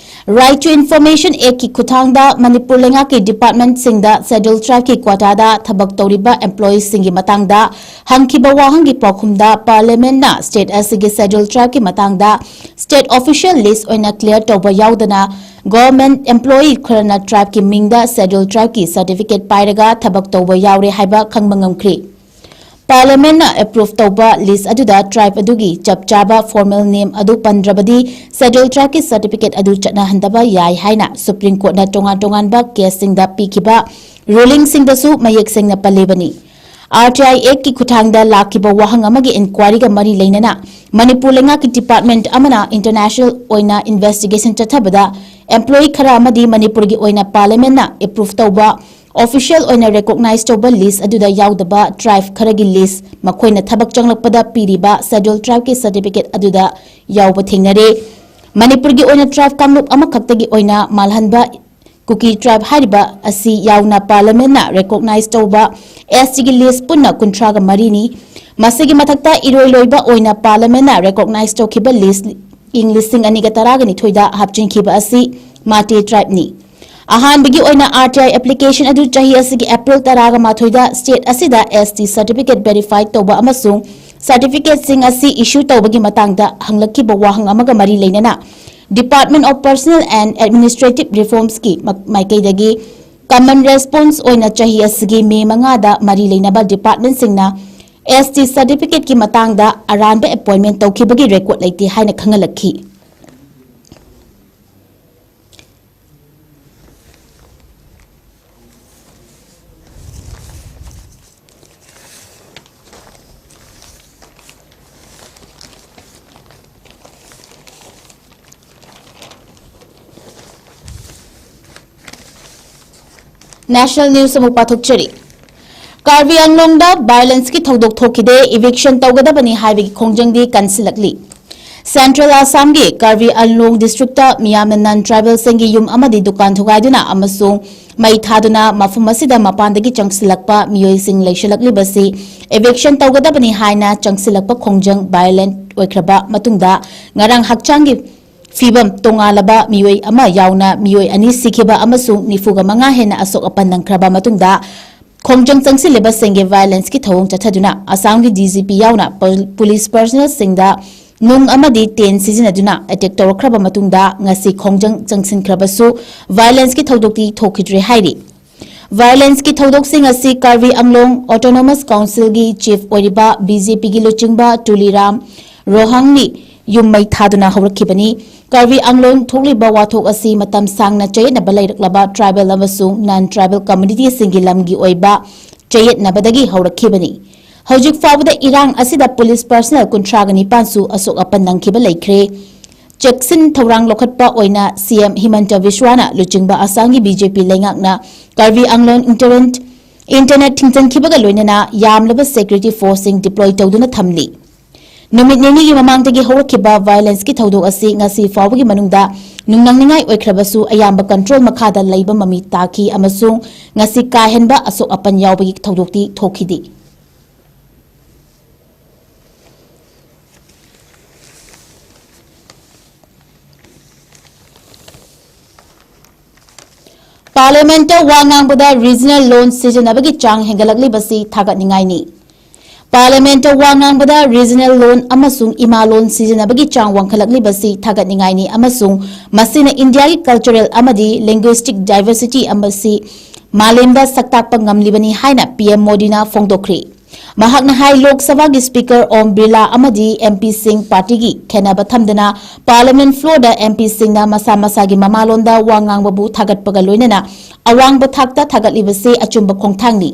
Right to Information Act ꯀꯤ ꯈꯨꯠꯊꯥꯡꯗ ꯃꯅꯤꯄꯨꯔ ꯂꯩꯉꯥꯛꯀꯤ department ꯁꯤꯡꯗ Scheduled Tribe ꯀꯤ quota ꯗ ꯊꯕꯛ ꯇꯧꯔꯤꯕ employee ꯁꯤꯡꯒꯤ ꯃꯇꯥꯡꯗ ꯍꯪꯈꯤꯕ ꯋꯥꯍꯪꯒꯤ ꯄꯥꯎꯈꯨꯝꯗ Parliament ꯅ state ꯑꯁꯤꯒꯤ Scheduled Tribe ꯀꯤ ꯃꯇꯥꯡꯗ state official list ꯑꯣꯏꯅ clear ꯇꯧꯕ ꯌꯥꯎꯗꯅ government employee ꯈꯔꯅ tribe ꯀꯤ ꯃꯤꯡꯗ Scheduled Tribe ꯀꯤ certificate ꯄꯥꯏꯔꯒ ꯊꯕꯛ ꯇꯧꯕ ꯌꯥꯎꯔꯦ ꯍꯥꯏꯕ ꯈꯪꯕ ꯉꯝꯈ꯭ꯔꯦ꯫ Parliament ꯅ approve ꯇꯧꯕ list ꯑꯗꯨꯗ tribe ꯑꯗꯨꯒꯤ ꯆꯞ ꯆꯥꯕ formal name ꯑꯗꯨ ꯄꯟꯗ꯭ꯔꯕꯗꯤ Scheduled Tribe ꯀꯤ certificate ꯑꯗꯨ ꯆꯠꯅꯍꯟꯗꯕ ꯌꯥꯏ ꯍꯥꯏꯅ Supreme Court ꯅ ꯇꯣꯉꯥꯟ ꯇꯣꯉꯥꯟꯕ case ꯁꯤꯡꯗ ꯄꯤꯈꯤꯕ ruling ꯁꯤꯡꯗꯁꯨ ꯃꯌꯦꯛ ꯁꯦꯡꯅ ꯄꯜꯂꯤꯕꯅꯤ꯫ R T I Act ꯀꯤ ꯈꯨꯠꯊꯥꯡꯗ ꯂꯥꯛꯈꯤꯕ ꯋꯥꯍꯪ ꯑꯃꯒꯤ inquiry ꯒ ꯃꯔꯤ ꯂꯩꯅꯅ ꯃꯅꯤꯄꯨꯔ ꯂꯩꯉꯥꯛꯀꯤ department ꯑꯃꯅ international ꯑꯣꯏꯅ investigation ꯆꯠꯊꯕꯗ employee ꯈꯔ ꯑꯃꯗꯤ ꯃꯅꯤꯄꯨꯔꯒꯤ ꯑꯣꯏꯅ Parliament ꯅ approve ꯇꯧꯕ official ꯑꯣꯏꯅ recognize ꯇꯧꯕ list ꯑꯗꯨꯗ ꯌꯥꯎꯗꯕ tribe ꯈꯔꯒꯤ list, ꯃꯈꯣꯏꯅ ꯊꯕꯛ ꯆꯪꯂꯛꯄꯗ ꯄꯤꯔꯤꯕ Scheduled Tribe ꯀꯤ certificate ꯑꯗꯨꯗ ꯌꯥꯎꯕ ꯊꯦꯡꯅꯔꯦ꯫ ꯃꯅꯤꯄꯨꯔꯒꯤ ꯑꯣꯏꯅ tribe ꯀꯥꯡꯂꯨꯞ ꯑꯃꯈꯛꯇꯒꯤ ꯑꯣꯏꯅ ꯃꯥꯜꯍꯟꯕ ꯀꯨꯀꯤ ꯇ꯭ꯔꯥꯏꯕ ꯍꯥꯏꯔꯤꯕ ꯑꯁꯤ ꯌꯥꯎꯅ ꯄꯥꯔꯂꯤꯌꯥꯃꯦꯟꯠꯅ ꯔꯦꯀꯣꯒꯅꯥꯏꯖ ꯇꯧꯕ ꯑꯦꯁ ꯇꯤꯒꯤ ꯂꯤꯁ꯭ꯠ ꯄꯨꯟꯅ ꯀꯨꯟꯊ꯭ꯔꯥꯒ ꯃꯔꯤꯅꯤ꯫ ꯃꯁꯤꯒꯤ ꯃꯊꯛꯇ ꯏꯔꯣꯏ ꯂꯣꯏꯕ ꯑꯣꯏꯅ ꯄꯥꯔꯂꯤꯌꯥꯃꯦꯟꯠꯅ ꯔꯦꯀꯣꯒꯅꯥꯏꯖ ꯇꯧꯈꯤꯕ ꯂꯤꯁ꯭ꯠ ꯏꯪ ꯂꯤꯁꯤꯡ ꯑꯅꯤꯒ ꯇꯔꯥꯒ ꯅꯤꯊꯣꯏꯗ ꯍꯥꯞꯆꯤꯟꯈꯤꯕ ꯑꯁꯤ ꯃꯥꯇꯦ ꯇ꯭ꯔꯥꯏꯕꯅꯤ꯫ ꯑꯍꯥꯟꯕꯒꯤ ꯑꯣꯏꯅ ꯑꯥꯔ ꯇꯤ ꯑꯥꯏ ꯑꯦꯄ꯭ꯂꯤꯀꯦꯁꯟ ꯑꯗꯨ ꯆꯍꯤ ꯑꯁꯤꯒꯤ ꯑꯦꯄ꯭ꯔꯤꯜ ꯇꯔꯥꯒ ꯃꯥꯊꯣꯏꯗ ꯁ꯭ꯇꯦꯠ ꯑꯁꯤꯗ ꯑꯦꯁ ꯇꯤ ꯁꯔꯇꯤꯐꯤꯀꯦꯠ ꯚꯦꯔꯤꯐꯥꯏ ꯇꯧꯕ ꯑꯃꯁꯨꯡ ꯁꯔꯇꯤꯐꯤꯀꯦꯠꯁꯤꯡ ꯑꯁꯤ ꯏꯁꯨ ꯇꯧꯕꯒꯤ ꯃꯇꯥꯡꯗ ꯍꯪꯂꯛꯈꯤꯕ ꯋꯥꯍꯪ ꯑꯃꯒ ꯃꯔꯤ ꯂꯩꯅꯅ Department of Personnel and Administrative Reformsꯀꯤ ꯃ-, ꯃꯥꯏꯀꯩꯗꯒꯤ ꯀꯃꯟ ꯔꯦꯁꯄꯣꯟꯁ ꯑꯣꯏꯅ ꯆꯍꯤ ꯑꯁꯤꯒꯤ ꯃꯦ ꯃꯉꯥꯗ ꯃꯔꯤ ꯂꯩꯅꯕ ꯗꯤꯄꯥꯔꯠꯃꯦꯟꯠꯁꯤꯡꯅ ꯑꯦꯁ ꯇꯤ ꯁꯔꯇꯤꯐꯤꯀꯦꯠꯀꯤ ꯃꯇꯥꯡꯗ ꯑꯔꯥꯟꯕ ꯑꯦꯄꯣꯏꯟꯃꯦꯟꯠ ꯇꯧꯈꯤꯕꯒꯤ ꯔꯦꯀꯣꯔꯗ ꯂꯩꯇꯦ ꯍꯥꯏꯅ ꯈꯪꯍꯜꯂꯛꯈꯤ꯫ ꯅꯦꯁꯅꯦꯜ ꯅ꯭ꯌꯨꯁ ꯑꯃꯨꯛ ꯄꯥꯊꯣꯛꯆꯔꯤ꯫ ꯀꯥꯔꯕꯤ ꯑꯪꯂꯣꯡꯗ ꯚꯥꯏꯑꯣꯂꯦꯟꯁꯀꯤ ꯊꯧꯗꯣꯛ ꯊꯣꯛꯈꯤꯗꯦ, ꯏꯚꯤꯛꯁꯟ ꯇꯧꯒꯗꯕꯅꯤ ꯍꯥꯏꯕꯒꯤ ꯈꯣꯡꯖꯪꯗꯤ ꯀꯟꯁꯤꯜꯂꯛꯂꯤ꯫ ꯁꯦꯟꯇ꯭ꯔꯦꯜ ꯑꯁꯥꯝꯒꯤ ꯀꯥꯔꯕꯤ ꯑꯪꯂꯣꯡ ꯗꯤꯁꯇ꯭ꯔꯤꯛꯇ ꯃꯤꯌꯥꯝꯅ ꯅꯟ ꯇ꯭ꯔꯥꯏꯕꯦꯜꯁꯤꯡꯒꯤ ꯌꯨꯝ ꯑꯃꯗꯤ ꯗꯨꯀꯥꯟ ꯊꯨꯒꯥꯏꯗꯨꯅ ꯑꯃꯁꯨꯡ ꯃꯩ ꯊꯥꯗꯨꯅ ꯃꯐꯝ ꯑꯁꯤꯗ ꯃꯄꯥꯟꯗꯒꯤ ꯆꯪꯁꯤꯜꯂꯛꯄ ꯃꯤꯑꯣꯏꯁꯤꯡ ꯂꯩꯁꯤꯜꯂꯛꯂꯤꯕꯁꯤ ꯏꯚꯤꯛꯁꯟ ꯇꯧꯒꯗꯕꯅꯤ ꯍꯥꯏꯅ ꯆꯪꯁꯤꯜꯂꯛꯄ ꯈꯣꯡꯖꯪ ꯚꯥꯏꯑꯣꯂꯦꯟꯠ ꯑꯣꯏꯈ꯭ꯔꯕ ꯃꯇꯨꯡꯗ ꯉꯔꯥꯡ ꯍꯛꯆꯥꯡꯒꯤ ꯐꯤꯕꯝ ꯇꯣꯉꯥꯜꯂꯕ ꯃꯤꯑꯣꯏ ꯑꯃ ꯌꯥꯎꯅ ꯃꯤꯑꯣꯏ ꯑꯅꯤ ꯁꯤꯈꯤꯕ ꯑꯃꯁꯨꯡ ꯅꯤꯐꯨꯒ ꯃꯉꯥ ꯍꯦꯟꯅ ꯑꯁꯣꯛ ꯑꯄꯟ ꯅꯪꯈ꯭ꯔꯕ ꯃꯇꯨꯡꯗ ꯈꯣꯡꯖꯪ ꯆꯪꯁꯤꯜꯂꯤꯕꯁꯤꯡꯒꯤ ꯚꯥꯏꯑꯣꯂꯦꯟꯁꯀꯤ ꯊꯧꯑꯣꯡ ꯆꯠꯊꯗꯨꯅ ꯑꯁꯥꯝꯒꯤ ꯗꯤ ꯖꯤ ꯄꯤ ꯌꯥꯎꯅ ꯄꯨ-, ꯄꯨꯂꯤꯁ ꯄꯔꯁꯅꯦꯜꯁꯤꯡꯗ ꯅꯨꯡ ꯑꯃꯗꯤ ꯇꯦꯟ ꯁꯤꯖꯤꯟꯅꯗꯨꯅ ꯑꯦꯇꯦꯛ ꯇꯧꯔꯛꯈ꯭ꯔꯕ ꯃꯇꯨꯡꯗ ꯉꯁꯤ ꯈꯣꯡꯖꯪ ꯆꯪꯁꯤꯟꯈ꯭ꯔꯕꯁꯨ ꯚꯥꯏꯑꯣꯂꯦꯟꯁꯀꯤ ꯊꯧꯗꯣꯛꯇꯤ ꯊꯣꯛꯈꯤꯗ꯭ꯔꯦ ꯍꯥꯏꯔꯤ꯫ ꯚꯥꯏꯑꯣꯂꯦꯟꯁꯀꯤ ꯊꯧꯗꯣꯛꯁꯤꯡ ꯑꯁꯤ ꯀꯥꯔꯕꯤ ꯑꯪꯂꯣꯡ ꯑꯣꯇꯣꯅꯣꯃꯁ ꯀꯥꯎꯟꯁꯤꯜꯒꯤ ꯆꯤꯐ ꯑꯣꯏꯔꯤꯕ ꯕꯤ ꯖꯦ ꯄꯤꯒꯤ ꯂꯨꯆꯤꯡꯕ ꯇꯨꯂꯤꯔꯥꯝ ꯔꯣꯍꯥꯡꯅꯤ ꯌꯨꯝ ꯃꯩ ꯊꯥꯗꯨꯅ ꯍꯧꯔꯛꯈꯤꯕꯅꯤ꯫ ꯀꯥꯔꯕꯤ ꯑꯪꯂꯣꯡ ꯊꯣꯛꯂꯤꯕ ꯋꯥꯊꯣꯛ ꯑꯁꯤ ꯃꯇꯝ ꯁꯥꯡꯅ ꯆꯌꯦꯠꯅꯕ ꯂꯩꯔꯛꯂꯕ ꯇ꯭ꯔꯥꯏꯕꯦꯜ ꯑꯃꯁꯨꯡ ꯅꯟ ꯇ꯭ꯔꯥꯏꯕꯦꯜ ꯀꯝꯃ꯭ꯌꯨꯅꯤꯇꯤꯁꯤꯡꯒꯤ ꯂꯝꯒꯤ ꯑꯣꯏꯕ ꯆꯌꯦꯠꯅꯕꯗꯒꯤ ꯍꯧꯔꯛꯈꯤꯕꯅꯤ꯫ ꯍꯧꯖꯤꯛ ꯐꯥꯎꯕꯗ ꯏꯔꯥꯡ ꯑꯁꯤꯗ ꯄꯨꯂꯤꯁ ꯄꯔꯁꯅꯦꯜ ꯀꯨꯟꯊ꯭ꯔꯥꯒ ꯅꯤꯄꯥꯟꯁꯨ ꯑꯁꯣꯛ ꯑꯄꯟ ꯅꯪꯈꯤꯕ ꯂꯩꯈ꯭ꯔꯦ꯫ ꯆꯦꯛꯁꯤꯟ ꯊꯧꯔꯥꯡ ꯂꯧꯈꯠꯄ ꯑꯣꯏꯅ ꯁꯤ ꯑꯦꯝ ꯍꯤꯃꯟꯇ ꯕꯤꯁ꯭ꯋꯥꯅ ꯂꯨꯆꯤꯡꯕ ꯑꯁꯥꯝꯒꯤ ꯕꯤ ꯖꯦ ꯄꯤ ꯂꯩꯉꯥꯛꯅ ꯀꯥꯔꯕꯤ ꯑꯪꯂꯣꯡ ꯏꯟꯇꯔꯅꯦꯠ, ꯏꯟꯇꯔꯅꯦꯠ ꯊꯤꯡꯖꯤꯟꯈꯤꯕꯒ ꯂꯣꯏꯅꯅ ꯌꯥꯝꯂꯕ ꯁꯦꯀ꯭ꯌꯨꯔꯤꯇꯤ ꯐꯣꯔꯁꯁꯤꯡ ꯗꯤꯄ꯭ꯂꯣꯏ ꯇꯧꯗꯨꯅ ꯊꯝꯂꯤ꯫ ꯅꯨꯃꯤꯠ ꯅꯤꯅꯤꯒꯤ ꯃꯃꯥꯡꯗꯒꯤ ꯍꯧꯔꯛꯈꯤꯕ violence ꯀꯤ ꯊꯧꯗꯣꯛ ꯑꯁꯤ ꯉꯁꯤ ꯐꯥꯎꯕꯒꯤ ꯃꯅꯨꯡꯗ ꯅꯨꯡꯅꯥꯡꯅꯤꯡꯉꯥꯏ ꯑꯣꯏꯈ꯭ꯔꯕꯁꯨ ꯑꯌꯥꯝꯕ control ꯃꯈꯥꯗ ꯂꯩꯕ ꯃꯃꯤ ꯇꯥꯈꯤ ꯑꯃꯁꯨꯡ ꯉꯁꯤ ꯀꯥ ꯍꯦꯟꯕ ꯑꯁꯣꯛ ꯑꯄꯟ ꯌꯥꯎꯕꯒꯤ ꯊꯧꯗꯣꯛꯇꯤ ꯊꯣꯛꯈꯤꯗꯦ꯫ Parliament ꯇ ꯋꯥ ꯉꯥꯡꯕꯗ regional ꯂꯣꯟ ꯁꯤꯖꯤꯟꯅꯕꯒꯤ ꯆꯥꯡ ꯍꯦꯟꯒꯠꯂꯛꯂꯤꯕꯁꯤ ꯊꯥꯒꯠꯅꯤꯡꯉꯥꯏꯅꯤ꯫ Parliament ꯇ ꯋꯥ ꯉꯥꯡꯕꯗ regional ꯂꯣꯟ ꯑꯃꯁꯨꯡ ꯏꯃꯥ ꯂꯣꯟ ꯁꯤꯖꯤꯟꯅꯕꯒꯤ ꯆꯥꯡ ꯋꯥꯡꯈꯠꯂꯛꯂꯤꯕꯁꯤ ꯊꯥꯒꯠꯅꯤꯡꯉꯥꯏꯅꯤ ꯑꯃꯁꯨꯡ ꯃꯁꯤꯅ ꯏꯟꯗꯤꯌꯥꯒꯤ cultural ꯑꯃꯗꯤ linguistic diversity ꯑꯃꯁꯤ ꯃꯥꯂꯦꯝꯗ ꯁꯛꯇꯥꯛꯄ ꯉꯝꯂꯤꯕꯅꯤ ꯍꯥꯏꯅ P M ꯃꯣꯗꯤꯅ ꯐꯣꯡꯗꯣꯛꯈ꯭ꯔꯤ꯫ ꯃꯍꯥꯛꯅ ꯍꯥꯏ, ꯂꯣꯛ ꯁꯚꯥꯒꯤ Speaker ꯑꯣꯝ ꯕꯤꯔꯂꯥ ꯑꯃꯗꯤ M P ꯁꯤꯡ party ꯒꯤ ꯈꯦꯟꯅꯕ ꯊꯝꯗꯅ Parliament floor ꯗ M P ꯁꯤꯡꯅ ꯃꯁꯥ ꯃꯁꯥꯒꯤ ꯃꯃꯥꯂꯣꯟꯗ ꯋꯥ ꯉꯥꯡꯕꯕꯨ ꯊꯥꯒꯠꯄꯒ ꯂꯣꯏꯅꯅ ꯑꯋꯥꯡꯕ ꯊꯥꯛꯇ ꯊꯥꯒꯠꯂꯤꯕꯁꯤ ꯑꯆꯨꯝꯕ ꯈꯣꯡꯊꯥꯡꯅꯤ꯫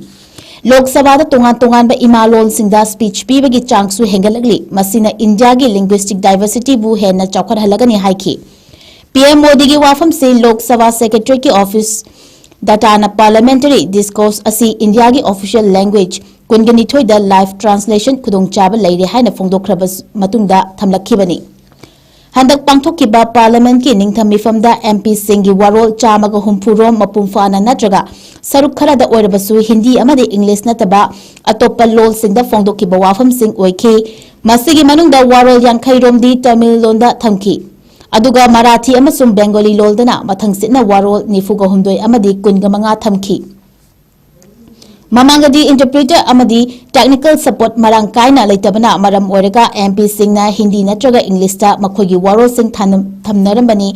ꯂꯣꯛ ꯁꯚꯥꯗ ꯇꯣꯉꯥꯟ ꯇꯣꯉꯥꯟꯕ ꯏꯃꯥ ꯂꯣꯟꯁꯤꯡꯗ speech ꯄꯤꯕꯒꯤ ꯆꯥꯡꯁꯨ ꯍꯦꯟꯒꯠꯂꯛꯂꯤ꯫ ꯃꯁꯤꯅ ꯏꯟꯗꯤꯌꯥꯒꯤ linguistic diversity ꯕꯨ ꯍꯦꯟꯅ ꯆꯥꯎꯈꯠꯍꯜꯂꯒꯅꯤ ꯍꯥꯏꯈꯤ꯫ P M ꯃꯣꯗꯤꯒꯤ ꯋꯥꯐꯝꯁꯤ ꯂꯣꯛ ꯁꯚꯥ Secretariat ꯀꯤ office data ꯅ parliamentary discourse ꯑꯁꯤ ꯏꯟꯗꯤꯌꯥꯒꯤ official language ꯀꯨꯟꯒ ꯅꯤꯊꯣꯏꯗ live translation ꯈꯨꯗꯣꯡꯆꯥꯕ ꯂꯩꯔꯦ ꯍꯥꯏꯅ ꯐꯣꯡꯗꯣꯛꯈ꯭ꯔꯕ ꯃꯇꯨꯡꯗ ꯊꯝꯂꯛꯈꯤꯕꯅꯤ꯫ ꯍꯟꯗꯛ ꯄꯥꯡꯊꯣꯛꯈꯤꯕ Parliament ꯀꯤ ꯅꯤꯡꯊꯝ ꯃꯤꯐꯝꯗ M P ꯁꯤꯡꯒꯤ ꯋꯥꯔꯣꯜ ꯆꯥꯝꯃꯒ ꯍꯨꯝꯐꯨ ꯔꯣꯝ ꯃꯄꯨꯡ ꯐꯥꯅ ꯅꯠꯇ꯭ꯔꯒ ꯁꯔꯨꯛ ꯈꯔꯗ ꯑꯣꯏꯔꯕꯁꯨ ꯍꯤꯟꯗꯤ ꯑꯃꯗꯤ English ꯅꯠꯇꯕ ꯑꯇꯣꯞꯄ ꯂꯣꯜꯁꯤꯡꯗ ꯐꯣꯡꯗꯣꯛꯈꯤꯕ ꯋꯥꯐꯝꯁꯤꯡ ꯑꯣꯏꯈꯤ꯫ ꯃꯁꯤꯒꯤ ꯃꯅꯨꯡꯗ ꯋꯥꯔꯣꯜ ꯌꯥꯡꯈꯩ ꯔꯣꯝꯗꯤ ꯇꯃꯤꯜ ꯂꯣꯟꯗ ꯊꯝꯈꯤ꯫ ꯑꯗꯨꯒ ꯃꯔꯥꯊꯤ ꯑꯃꯁꯨꯡ ꯕꯦꯡꯒꯣꯂꯤ ꯂꯣꯜꯗꯅ ꯃꯊꯪꯁꯤꯠꯅ ꯋꯥꯔꯣꯜ ꯅꯤꯐꯨꯒ ꯍꯨꯝꯗꯣꯏ ꯑꯃꯗꯤ ꯀꯨꯟꯒ ꯃꯉꯥ ꯊꯝꯈꯤ꯫ ꯃꯃꯥꯡꯗꯗꯤ interpreter ꯑꯃꯗꯤ technical support ꯃꯔꯥꯡ ꯀꯥꯏꯅ ꯂꯩꯇꯕꯅ ꯃꯔꯝ ꯑꯣꯏꯔꯒ M P ꯁꯤꯡꯅ ꯍꯤꯟꯗꯤ ꯅꯠꯇ꯭ꯔꯒ English ꯇ ꯃꯈꯣꯏꯒꯤ ꯋꯥꯔꯣꯜꯁꯤꯡ ꯊꯥꯅ-, ꯊꯝꯅꯔꯝꯕꯅꯤ꯫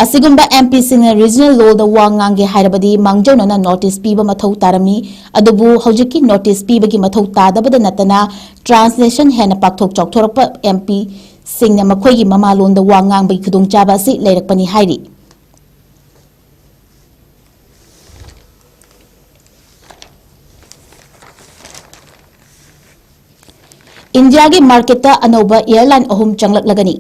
ꯑꯁꯤꯒꯨꯝꯕ M P ꯁꯤꯡꯅ regional ꯂꯣꯜꯗ ꯋꯥ ꯉꯥꯡꯒꯦ ꯍꯥꯏꯔꯕꯗꯤ ꯃꯥꯡꯖꯧꯅꯅ notice ꯄꯤꯕ ꯃꯊꯧ ꯇꯥꯔꯝꯃꯤ꯫ ꯑꯗꯨꯕꯨ ꯍꯧꯖꯤꯛꯀꯤ notice ꯄꯤꯕꯒꯤ ꯃꯊꯧ ꯇꯥꯗꯕꯗ ꯅꯠꯇꯅ translation ꯍꯦꯟꯅ ꯄꯥꯛꯊꯣꯛ ꯆꯥꯎꯊꯣꯔꯛꯄ M P ꯁꯤꯡꯅ ꯃꯈꯣꯏꯒꯤ ꯃꯃꯥꯂꯣꯟꯗ ꯋꯥ ꯉꯥꯡꯕꯒꯤ ꯈꯨꯗꯣꯡꯆꯥꯕ ꯑꯁꯤ ꯂꯩꯔꯛꯄꯅꯤ ꯍꯥꯏꯔꯤ꯫ ꯏꯟꯗꯤꯌꯥꯒꯤ market ꯇ ꯑꯅꯧꯕ airline ꯑꯍꯨꯝ ꯆꯪꯂꯛꯂꯒꯅꯤ꯫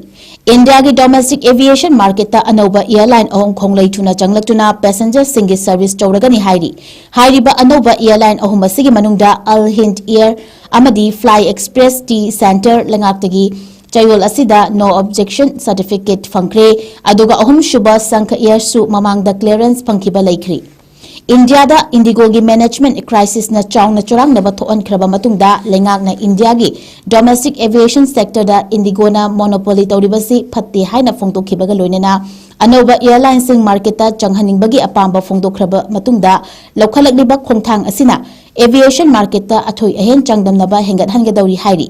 ꯏꯟꯗꯤꯌꯥꯒꯤ ꯗꯣꯃꯦꯁꯇꯤꯛ ꯑꯦꯚꯤꯌꯦꯁꯟ ꯃꯥꯔꯀꯦꯠꯇ ꯑꯅꯧꯕ ꯑꯦꯌꯔꯂꯥꯏꯟ ꯑꯍꯨꯝ ꯈꯣꯡꯂꯩ ꯊꯨꯅ ꯆꯪꯂꯛꯇꯨꯅ ꯄꯦꯁꯦꯟꯖꯔꯁꯤꯡꯒꯤ ꯁꯔꯚꯤꯁ ꯇꯧꯔꯒꯅꯤ ꯍꯥꯏꯔꯤ꯫ ꯍꯥꯏꯔꯤꯕ ꯑꯅꯧꯕ ꯑꯦꯌꯔꯂꯥꯏꯟ ꯑꯍꯨꯝ ꯑꯁꯤꯒꯤ ꯃꯅꯨꯡꯗ ꯑꯜ ꯍꯤꯟꯗ ꯑꯦꯌꯔ ꯑꯃꯗꯤ ꯐ꯭ꯂꯥꯏ ꯑꯦꯛꯁꯄ꯭ꯔꯦꯁ ꯇꯤ ꯁꯦꯟꯇꯔ ꯂꯩꯉꯥꯛꯇꯒꯤ ꯆꯌꯣꯜ ꯑꯁꯤꯗ ꯅꯣ ꯑꯣꯕꯖꯦꯛꯁꯟ ꯁꯔꯇꯤꯐꯤꯀꯦꯠ ꯐꯪꯈ꯭ꯔꯦ꯫ ꯑꯗꯨꯒ ꯑꯍꯨꯝꯁꯨꯕ ꯁꯪꯈ ꯑꯦꯌꯔꯁꯨ ꯃꯃꯥꯡꯗ ꯀ꯭ꯂꯤꯌꯔꯦꯟꯁ ꯐꯪꯈꯤꯕ ꯂꯩꯈ꯭ꯔꯤ꯫ ꯏꯟꯗꯤꯌꯥꯗ ꯏꯟꯗꯤꯒꯣꯒꯤ ꯃꯦꯅꯦꯖꯃꯦꯟꯠ ꯀ꯭ꯔꯥꯏꯁꯤꯁꯅ ꯆꯥꯎꯅ ꯆꯔꯥꯡꯅꯕ ꯊꯣꯛꯍꯟꯈ꯭ꯔꯕ ꯃꯇꯨꯡꯗ ꯂꯩꯉꯥꯛꯅ ꯏꯟꯗꯤꯌꯥꯒꯤ ꯗꯣꯃꯦꯁꯇꯤꯛ ꯑꯦꯚꯤꯌꯦꯁꯟ ꯁꯦꯛꯇꯔꯗ ꯏꯟꯗꯤꯒꯣꯅ ꯃꯣꯅꯣꯄꯣꯂꯤ ꯇꯧꯔꯤꯕꯁꯤ ꯐꯠꯇꯦ ꯍꯥꯏꯅ ꯐꯣꯡꯗꯣꯛꯈꯤꯕꯒ ꯂꯣꯏꯅꯅ ꯑꯅꯧꯕ ꯑꯦꯌꯔꯂꯥꯏꯟꯁꯤꯡ ꯃꯥꯔꯀꯦꯠꯇ ꯆꯪꯍꯟꯅꯤꯡꯕꯒꯤ ꯑꯄꯥꯝꯕ ꯐꯣꯡꯗꯣꯛꯈ꯭ꯔꯕ ꯃꯇꯨꯡꯗ ꯂꯧꯈꯠꯂꯛꯂꯤꯕ ꯈꯣꯡꯊꯥꯡ ꯑꯁꯤꯅ ꯑꯦꯚꯤꯌꯦꯁꯟ ꯃꯥꯔꯀꯦꯠꯇ ꯑꯊꯣꯏ ꯑꯍꯦꯟ ꯆꯥꯡꯗꯝꯅꯕ ꯍꯦꯟꯒꯠꯍꯟꯒꯗꯧꯔꯤ ꯍꯥꯏꯔꯤ꯫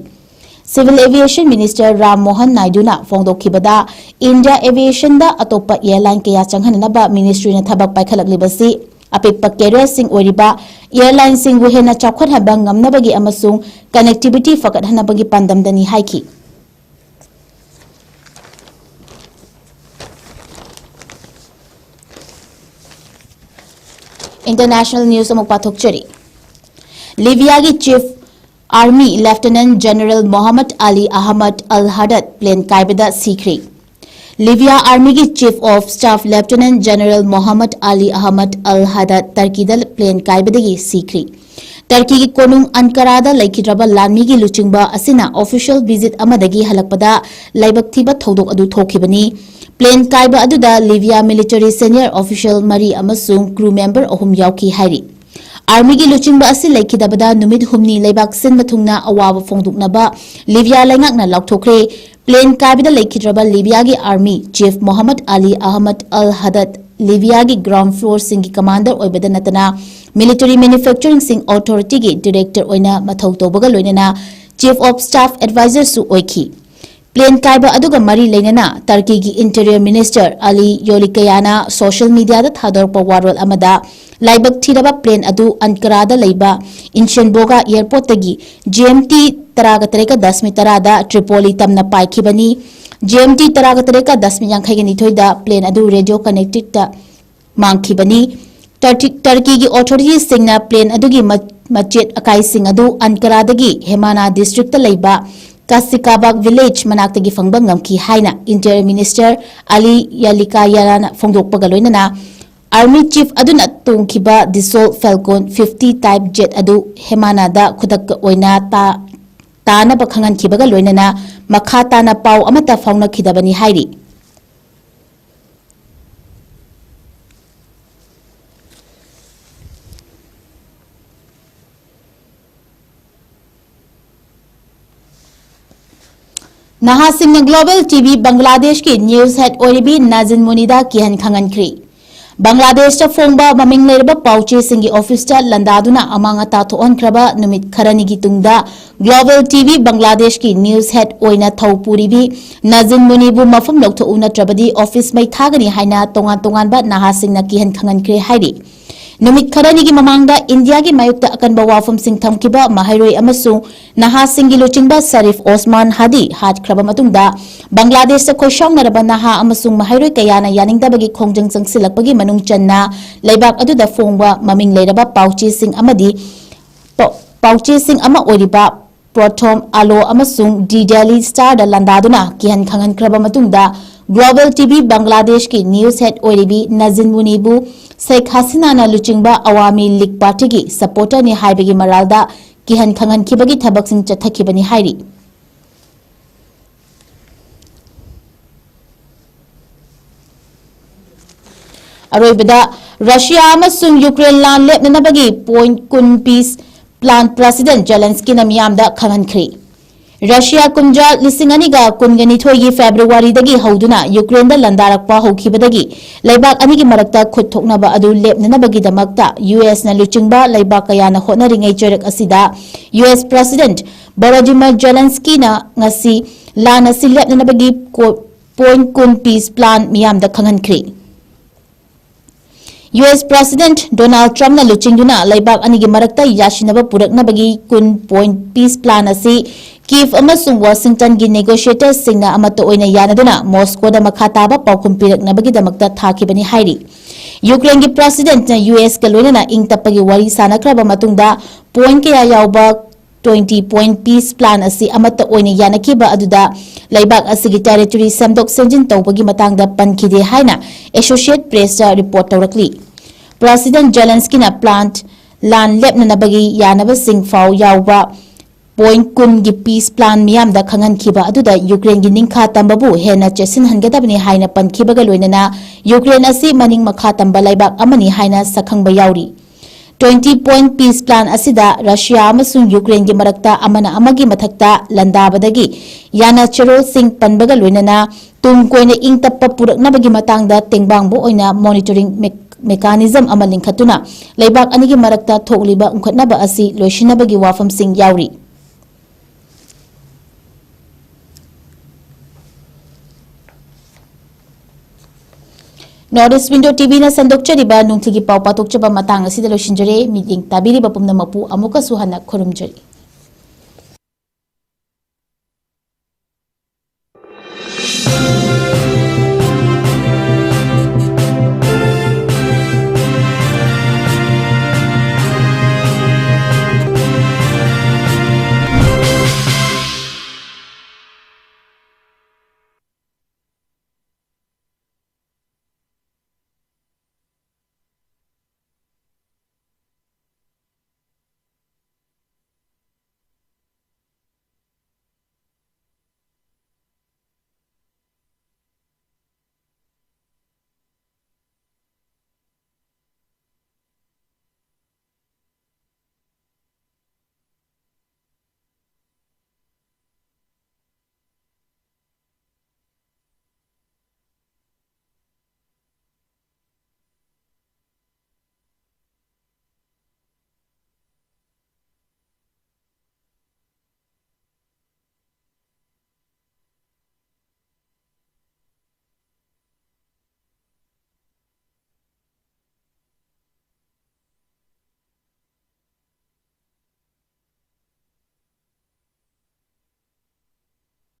Civil aviation minister Ram Mohan ꯅꯥꯏꯗꯨꯅ ꯐꯣꯡꯗꯣꯛꯈꯤꯕꯗ ꯏꯟꯗꯤꯌꯥ ꯑꯦꯚꯤꯌꯦꯁꯟꯗ ꯑꯇꯣꯞꯄ ꯑꯦꯌꯔꯂꯥꯏꯟ ꯀꯌꯥ ꯆꯪꯍꯟꯅꯅꯕ ꯃꯤꯅꯤꯁꯇ꯭ꯔꯤꯅ ꯊꯕꯛ ꯄꯥꯏꯈꯠꯂꯛꯂꯤꯕꯁꯤ ꯑꯄꯤꯛꯄ ꯀꯦꯔꯤꯌꯔꯁꯤꯡ ꯑꯣꯏꯔꯤꯕ ꯑꯦꯌꯔꯂꯥꯏꯟꯁꯤꯡꯕꯨ ꯍꯦꯟꯅ ꯆꯥꯎꯈꯠꯍꯟꯕ ꯉꯝꯅꯕꯒꯤ ꯑꯃꯁꯨꯡ ꯀꯅꯦꯛꯇꯤꯚꯤꯇꯤ ꯐꯒꯠꯍꯟꯅꯕꯒꯤ ꯄꯥꯟꯗꯝꯗꯅꯤ ꯍꯥꯏꯈꯤ꯫ ꯏꯟꯇꯔꯅꯦꯁꯅꯦꯜ ꯅ꯭ꯌꯨꯁ ꯑꯃꯨꯛ ꯄꯥꯊꯣꯛꯆꯔꯤ꯫ ꯂꯤꯕꯤꯌꯥꯒꯤ chief army lieutenant general Mohammed Ali Ahmed al Haddad plane ꯀꯥꯏꯕꯗ ꯁꯤꯈ꯭ꯔꯦ꯫ ꯂꯤꯕꯤꯌꯥ ꯑꯥꯔꯃꯤꯒꯤ chief of staff lieutenant general Mohammed Ali Ahmed al Haddad ꯇꯔꯀꯤꯗ plane ꯀꯥꯏꯕꯗꯒꯤ ꯁꯤꯈ꯭ꯔꯦ꯫ ꯇꯔꯀꯤꯒꯤ ꯀꯣꯅꯨꯡ ꯑꯟꯀꯥꯔꯥꯗ ꯂꯩꯈꯤꯗ꯭ꯔꯕ ꯂꯥꯟꯃꯤꯒꯤ ꯂꯨꯆꯤꯡꯕ ꯑꯁꯤꯅ ꯑꯣꯐꯤꯁꯤꯌꯦꯜ ꯚꯤꯖꯤꯠ ꯑꯃꯗꯒꯤ ꯍꯜꯂꯛꯄꯗ ꯂꯥꯏꯕꯛ ꯊꯤꯕ ꯊꯧꯗꯣꯛ ꯑꯗꯨ ꯊꯣꯛꯈꯤꯕꯅꯤ꯫ ꯄ꯭ꯂꯦꯟ ꯀꯥꯏꯕ ꯑꯗꯨꯗ ꯂꯤꯕꯤꯌꯥ ꯃꯤꯂꯤꯇꯔꯤ ꯁꯦꯅꯤꯌꯔ ꯑꯣꯐꯤꯁꯤꯌꯦꯜ ꯃꯔꯤ ꯑꯃꯁꯨꯡ ꯀ꯭ꯔꯨ ꯃꯦꯝꯕꯔ ꯑꯍꯨꯝ ꯌꯥꯎꯈꯤ ꯍꯥꯏꯔꯤ꯫ ꯑꯥꯔꯃꯤꯒꯤ ꯂꯨꯆꯤꯡꯕ ꯑꯁꯤ ꯂꯩꯈꯤꯗꯕꯗ ꯅꯨꯃꯤꯠ ꯍꯨꯝꯅꯤ ꯂꯩꯕꯥꯛ ꯁꯤꯟꯕ ꯊꯨꯡꯅ ꯑꯋꯥꯕ ꯐꯣꯡꯗꯣꯛꯅꯕ ꯂꯤꯕꯤꯌꯥ ꯂꯩꯉꯥꯛꯅ ꯂꯥꯎꯊꯣꯛꯈ꯭ꯔꯦ꯫ ꯄ꯭ꯂꯦꯟ ꯀꯥꯏꯕꯗ ꯂꯩꯈꯤꯗ꯭ꯔꯕ ꯂꯤꯕꯤꯌꯥꯒꯤ army chief Mohammad Ali Ahmed al ꯍꯗꯗ ꯂꯤꯕꯤꯌꯥꯒꯤ ground ꯐ꯭ꯂꯣꯔꯁꯤꯡꯒꯤ commander ꯑꯣꯏꯕꯗ ꯅꯠꯇꯅ ꯃꯤꯂꯤꯇꯔꯤ ꯃꯦꯅꯨꯐꯦꯛꯆꯔꯤꯡꯁꯤꯡ ꯑꯣꯊꯣꯔꯤꯇꯤꯒꯤ ꯗꯤꯔꯦꯛꯇꯔ ꯑꯣꯏꯅ ꯃꯊꯧ ꯇꯧꯕꯒ ꯂꯣꯏꯅꯅ ꯆꯤꯐ ꯑꯣꯐ ꯁ꯭ꯇꯥꯐ ꯑꯦꯗꯚꯥꯏꯖꯔꯁꯨ ꯑꯣꯏꯈꯤ꯫ ꯄ꯭ꯂꯦꯟ ꯀꯥꯏꯕ ꯑꯗꯨꯒ ꯃꯔꯤ ꯂꯩꯅꯅ ꯇꯔꯀꯤꯒꯤ ꯏꯟꯇꯤꯔꯤꯌꯔ ꯃꯤꯅꯤꯁꯇꯔ ꯑꯂꯤ ꯌꯣꯂꯤꯀꯌꯥꯅ ꯁꯣꯁꯤꯌꯦꯜ ꯃꯤꯗꯤꯌꯥꯗ ꯊꯥꯗꯣꯔꯛꯄ ꯋꯥꯔꯣꯜ ꯑꯃꯗ ꯂꯥꯏꯕꯛ ꯊꯤꯔꯕ ꯄ꯭ꯂꯦꯟ ꯑꯗꯨ ꯑꯟꯀꯥꯔꯥꯗ ꯂꯩꯕ ꯏꯟꯁꯟꯕꯣꯒꯥ ꯑꯦꯌꯔꯄꯣꯔꯠꯇꯒꯤ ꯖꯤ ꯑꯦꯝ ꯇꯤ ꯇꯔꯥꯒ ꯇꯔꯦꯠꯀ ꯗꯁꯃꯤꯛ ꯇꯔꯥꯗ ꯇ꯭ꯔꯤꯄꯣꯂꯤ ꯇꯝꯅ ꯄꯥꯏꯈꯤꯕꯅꯤ꯫ ꯖꯤ ꯑꯦꯝ ꯇꯤ ꯇꯔꯥꯒ ꯇꯔꯦꯠꯀ ꯗꯁꯃꯤꯛ ꯌꯥꯡꯈꯩꯒ ꯅꯤꯊꯣꯏꯗ ꯄ꯭ꯂꯦꯟ ꯑꯗꯨ ꯔꯦꯗꯤꯑꯣ ꯀꯅꯦꯛꯇꯤꯛꯇ ꯃꯥꯡꯈꯤꯕꯅꯤ꯫ ꯇꯔꯀꯤ-, ꯇꯔꯀꯤꯒꯤ ꯑꯣꯊꯣꯔꯤꯇꯤꯁꯤꯡꯅ ꯄ꯭ꯂꯦꯟ ꯑꯗꯨꯒꯤ ꯃ-, ꯃꯆꯦꯠ ꯑꯀꯥꯏꯁꯤꯡ ꯑꯗꯨ ꯑꯟꯀꯥꯔꯥꯗꯒꯤ ꯍꯦꯃꯥꯅꯥ ꯗꯤꯁꯇ꯭ꯔꯤꯛꯇ ꯂꯩꯕ ꯀꯥꯁꯤꯀꯥꯕꯥꯒ ꯚꯤꯂꯦꯖ ꯃꯅꯥꯛꯇꯒꯤ ꯐꯪꯕ ꯉꯝꯈꯤ ꯍꯥꯏꯅ ꯏꯟꯇꯤꯔꯤꯌꯔ ꯃꯤꯅꯤꯁꯇꯔ ꯑꯂꯤ ꯌꯥꯂꯤꯀꯥꯌꯥꯅ ꯐꯣꯡꯗꯣꯛꯄꯒ ꯂꯣꯏꯅꯅ ꯑꯥꯔꯃꯤ ꯆꯤꯐ ꯑꯗꯨꯅ ꯇꯣꯡꯈꯤꯕ Dassault Falcon fifty type jet ꯑꯗꯨ ꯍꯦꯃꯥꯅꯥꯗ ꯈꯨꯗꯛꯇ ꯑꯣꯏꯅ ꯇꯥ-, ꯇꯥꯅꯕ ꯈꯪꯍꯟꯈꯤꯕꯒ ꯂꯣꯏꯅꯅ ꯃꯈꯥ ꯇꯥꯅ ꯄꯥꯎ ꯑꯃꯠꯇ ꯐꯥꯎꯅꯈꯤꯗꯕꯅꯤ ꯍꯥꯏꯔꯤ꯫ ꯅꯍꯥꯁꯤꯡꯅ Global T V ꯕꯪꯒ꯭ꯂꯥꯗꯦꯁꯀꯤ news head ꯑꯣꯏꯔꯤꯕꯤ ꯅꯥꯖꯤꯟ ꯃꯨꯅꯤꯗ ꯀꯤꯍꯟ ꯈꯪꯍꯟꯈ꯭ꯔꯤ꯫ ꯕꯪꯒ꯭ꯂꯥꯗꯦꯁꯇ ꯐꯣꯡꯕ ꯃꯃꯤꯡ ꯂꯩꯔꯕ ꯄꯥꯎꯆꯦꯁꯤꯡꯒꯤ ꯑꯣꯐꯤꯁꯇ ꯂꯥꯟꯗꯥꯗꯨꯅ ꯑꯃꯥꯡ ꯑꯇꯥ ꯊꯣꯛꯍꯟꯈ꯭ꯔꯕ ꯅꯨꯃꯤꯠ ꯈꯔꯅꯤꯒꯤ ꯇꯨꯡꯗ Global T V ꯕꯪꯒ꯭ꯂꯥꯗꯦꯁꯀꯤ news head ꯑꯣꯏꯅ ꯊꯧ ꯄꯨꯔꯤꯕꯤ ꯅꯥꯖꯤꯟ ꯃꯨꯅꯤꯕꯨ ꯃꯐꯝ ꯂꯧꯊꯣꯛꯎ ꯅꯠꯇ꯭ꯔꯕꯗꯤ ꯑꯣꯐꯤꯁ ꯃꯩ ꯊꯥꯒꯅꯤ ꯍꯥꯏꯅ ꯇꯣꯉꯥꯟ ꯇꯣꯉꯥꯟꯕ ꯅꯍꯥꯁꯤꯡꯅ ꯀꯤꯍꯟ ꯈꯪꯍꯟꯈ꯭ꯔꯦ ꯍꯥꯏꯔꯤ꯫ ꯅꯨꯃꯤꯠ ꯈꯔꯅꯤꯒꯤ ꯃꯃꯥꯡꯗ ꯏꯟꯗꯤꯌꯥꯒꯤ ꯃꯥꯌꯣꯛꯇ ꯑꯀꯟꯕ ꯋꯥꯐꯝꯁꯤꯡ ꯊꯝꯈꯤꯕ ꯃꯍꯩꯔꯣꯏ ꯑꯃꯁꯨꯡ ꯅꯍꯥꯁꯤꯡꯒꯤ ꯂꯨꯆꯤꯡꯕ ꯁꯔꯤꯐ ꯑꯣꯁꯃꯥꯟ ꯍꯥꯗꯤ ꯍꯥꯠꯈ꯭ꯔꯕ ꯃꯇꯨꯡꯗ, ꯕꯪꯒ꯭ꯂꯥꯗꯦꯁꯇ ꯈꯣꯏꯁꯥꯎꯅꯔꯕ ꯅꯍꯥ ꯑꯃꯁꯨꯡ ꯃꯍꯩꯔꯣꯏ ꯀꯌꯥꯅ ꯌꯥꯅꯤꯡꯗꯕꯒꯤ ꯈꯣꯡꯖꯪ ꯆꯪꯁꯤꯜꯂꯛꯄꯒꯤ ꯃꯅꯨꯡ ꯆꯟꯅ ꯂꯩꯕꯥꯛ ꯑꯗꯨꯗ ꯐꯣꯡꯕ ꯃꯃꯤꯡ ꯂꯩꯔꯕ ꯄꯥꯎꯆꯦꯁꯤꯡ ꯑꯃꯗꯤ ꯄꯥꯎ-, ꯄꯥꯎꯆꯦꯁꯤꯡ ꯑꯃ ꯑꯣꯏꯔꯤꯕ ꯄ꯭ꯔꯣꯊꯣꯝ ꯑꯥꯂꯣ ꯑꯃꯁꯨꯡ ꯗꯤ ꯗꯦꯂꯤ ꯁ꯭ꯇꯥꯔꯗ ꯂꯥꯟꯗꯥꯗꯨꯅ ꯀꯤꯍꯟ ꯈꯪꯍꯟꯈ꯭ꯔꯕ ꯃꯇꯨꯡꯗ, Global T V ꯕꯪꯒ꯭ꯂꯥꯗꯦꯁꯀꯤ news head ꯑꯣꯏꯔꯤꯕꯤ ꯅꯥꯖꯤꯟ ꯃꯨꯅꯤꯕꯨ ꯁꯦꯈ ꯍꯁꯤꯅꯥꯅ ꯂꯨꯆꯤꯡꯕ ꯑꯋꯥꯃꯤ ꯂꯤꯒ ꯄꯥꯔꯇꯤꯒꯤ supporterꯅꯤ ꯍꯥꯏꯕꯒꯤ ꯃꯔꯥꯜꯗ ꯀꯤꯍꯟ ꯈꯪꯍꯟꯈꯤꯕꯒꯤ ꯊꯕꯛꯁꯤꯡ ꯆꯠꯊꯈꯤꯕꯅꯤ ꯍꯥꯏꯔꯤ꯫ ꯑꯔꯣꯏꯕꯗ, ꯔꯁꯤꯌꯥ ꯑꯃꯁꯨꯡ ꯌꯨꯀ꯭ꯔꯦꯟ ꯂꯥꯟ ꯂꯦꯞꯅꯅꯕꯒꯤ point ꯀꯨꯟ peace plan President ꯖꯦꯂꯦꯟꯁꯀꯤꯅ ꯃꯤꯌꯥꯝꯗ ꯈꯪꯍꯟꯈ꯭ꯔꯤ꯫ ꯔꯁꯤꯌꯥ ꯀꯨꯝꯖꯥ ꯂꯤꯁꯤꯡ ꯑꯅꯤꯒ ꯀꯨꯟꯒ ꯅꯤꯊꯣꯏꯒꯤ ꯐꯦꯕ꯭ꯔꯨꯋꯥꯔꯤꯗꯒꯤ ꯍꯧꯗꯨꯅ ꯌꯨꯀ꯭ꯔꯦꯟꯗ ꯂꯥꯟꯗꯥꯔꯛꯄ ꯍꯧꯈꯤꯕꯗꯒꯤ ꯂꯩꯕꯥꯛ ꯑꯅꯤꯒꯤ ꯃꯔꯛꯇ ꯈꯨꯠ ꯊꯣꯛꯅꯕ ꯑꯗꯨ ꯂꯦꯞꯅꯅꯕꯒꯤꯗꯃꯛꯇ ꯌꯨ ꯑꯦꯁꯅ ꯂꯨꯆꯤꯡꯕ ꯂꯩꯕꯥꯛ ꯀꯌꯥꯅ ꯍꯣꯠꯅꯔꯤꯉꯩ ꯆꯩꯔꯛ ꯑꯁꯤꯗ ꯌꯨ ꯑꯦꯁ President ꯚꯣꯂꯣꯗꯤꯃꯤꯔ ꯖꯦꯂꯦꯟꯁꯀꯤꯅ ꯉꯁꯤ ꯂꯥꯟ ꯑꯁꯤ ꯂꯦꯞꯅꯅꯕꯒꯤ ꯀꯣ-, point ꯀꯨꯟ peace plan ꯃꯤꯌꯥꯝꯗ ꯈꯪꯍꯟꯈ꯭ꯔꯤ꯫ ꯌꯨ ꯑꯦꯁ President ꯗꯣꯅꯥꯜꯗ ꯇ꯭ꯔꯝꯞꯅ ꯂꯨꯆꯤꯡꯗꯨꯅ ꯂꯩꯕꯥꯛ ꯑꯅꯤꯒꯤ ꯃꯔꯛꯇ ꯌꯥꯁꯤꯟꯅꯕ ꯄꯨꯔꯛꯅꯕꯒꯤ ꯀꯨꯟ point peace plan ꯑꯁꯤ ꯀꯤꯚ ꯑꯃꯁꯨꯡ ꯋꯥꯁꯤꯡꯇꯟꯒꯤ negotiatorꯁꯤꯡꯅ ꯑꯃꯠꯇ ꯑꯣꯏꯅ ꯌꯥꯅꯗꯨꯅ ꯃꯣꯁꯀꯣꯗ ꯃꯈꯥ ꯇꯥꯕ ꯄꯥꯎꯈꯨꯝ ꯄꯤꯔꯛꯅꯕꯒꯤꯗꯃꯛꯇ ꯊꯥꯈꯤꯕꯅꯤ ꯍꯥꯏꯔꯤ꯫ ꯌꯨꯀ꯭ꯔꯦꯟꯒꯤ Presidentꯅ ꯌꯨ ꯑꯦꯁꯀ ꯂꯣꯏꯅꯅ ꯏꯪ ꯇꯞꯄꯒꯤ ꯋꯥꯔꯤ ꯁꯥꯅꯈ꯭ꯔꯕ ꯃꯇꯨꯡꯗ point ꯀꯌꯥ ꯌꯥꯎꯕ Twenty point peace plan ꯑꯁꯤ ꯑꯃꯠꯇ ꯑꯣꯏꯅ ꯌꯥꯅꯈꯤꯕ ꯑꯗꯨꯗ ꯂꯩꯕꯥꯛ ꯑꯁꯤꯒꯤ territory ꯁꯦꯝꯗꯣꯛ ꯁꯦꯝꯖꯤꯟ ꯇꯧꯕꯒꯤ ꯃꯇꯥꯡꯗ ꯄꯟꯈꯤꯗꯦ ꯍꯥꯏꯅ Associated Pressꯇ report ꯇꯧꯔꯛꯂꯤ꯫ President Zelenskyꯅ plan ꯂꯥꯟ ꯂꯦꯞꯅꯅꯕꯒꯤ ꯌꯥꯅꯕꯁꯤꯡ ꯐꯥꯎ ꯌꯥꯎꯕ point ꯀꯨꯟꯒꯤ peace plan ꯃꯤꯌꯥꯝꯗ ꯈꯪꯍꯟꯈꯤꯕ ꯑꯗꯨꯗ ꯌꯨꯀ꯭ꯔꯦꯟꯒꯤ ꯅꯤꯡꯈꯥ ꯇꯝꯕꯕꯨ ꯍꯦꯟꯅ ꯆꯦꯠꯁꯤꯟꯍꯟꯒꯗꯕꯅꯤ ꯍꯥꯏꯅ ꯄꯟꯈꯤꯕꯒ ꯂꯣꯏꯅꯅ ꯌꯨꯀ꯭ꯔꯦꯟ ꯑꯁꯤ ꯃꯅꯤꯡ ꯃꯈꯥ ꯇꯝꯕ ꯂꯩꯕꯥꯛ ꯑꯃꯅꯤ ꯍꯥꯏꯅ ꯁꯛꯈꯪꯕ ꯌꯥꯎꯔꯤ꯫ Twenty point peace plan ꯑꯁꯤꯗ ꯔꯁꯤꯌꯥ ꯑꯃꯁꯨꯡ ꯌꯨꯀ꯭ꯔꯦꯟꯒꯤ ꯃꯔꯛꯇ ꯑꯃꯅ ꯑꯃꯒꯤ ꯃꯊꯛꯇ ꯂꯥꯟꯗꯥꯕꯗꯒꯤ ꯌꯥꯅ ꯆꯦꯔꯣꯜꯁꯤꯡ ꯄꯟꯕꯒ ꯂꯣꯏꯅꯅ ꯇꯨꯡ ꯀꯣꯏꯅ ꯏꯪ ꯇꯞꯄ ꯄꯨꯔꯛꯅꯕꯒꯤ ꯃꯇꯥꯡꯗ ꯇꯦꯡꯕꯥꯡꯕ ꯑꯣꯏꯅ monitoring mechanism ꯑꯃ ꯂꯤꯡꯈꯠꯇꯨꯅ ꯂꯩꯕꯥꯛ ꯑꯅꯤꯒꯤ ꯃꯔꯛꯇ ꯊꯣꯛꯂꯤꯕ ꯎꯪꯈꯠꯅꯕ ꯑꯁꯤ ꯂꯣꯏꯁꯤꯟꯅꯕꯒꯤ ꯋꯥꯐꯝꯁꯤꯡ ꯌꯥꯎꯔꯤ꯫ North East Window TVꯅ ꯁꯟꯗꯣꯛꯆꯔꯤꯕ ꯅꯨꯡꯊꯤꯜꯒꯤ ꯄꯥꯎ ꯄꯥꯊꯣꯛꯆꯕ ꯃꯇꯥꯡ ꯑꯁꯤꯗ ꯂꯣꯏꯁꯤꯟꯖꯔꯦ꯫ ꯃꯤꯠꯌꯦꯡ ꯇꯥꯕꯤꯔꯤꯕ ꯄꯨꯝꯅꯃꯛꯄꯨ ꯑꯃꯨꯛꯀꯁꯨ ꯍꯟꯅ ꯈꯨꯔꯨꯝꯖꯔꯤ꯫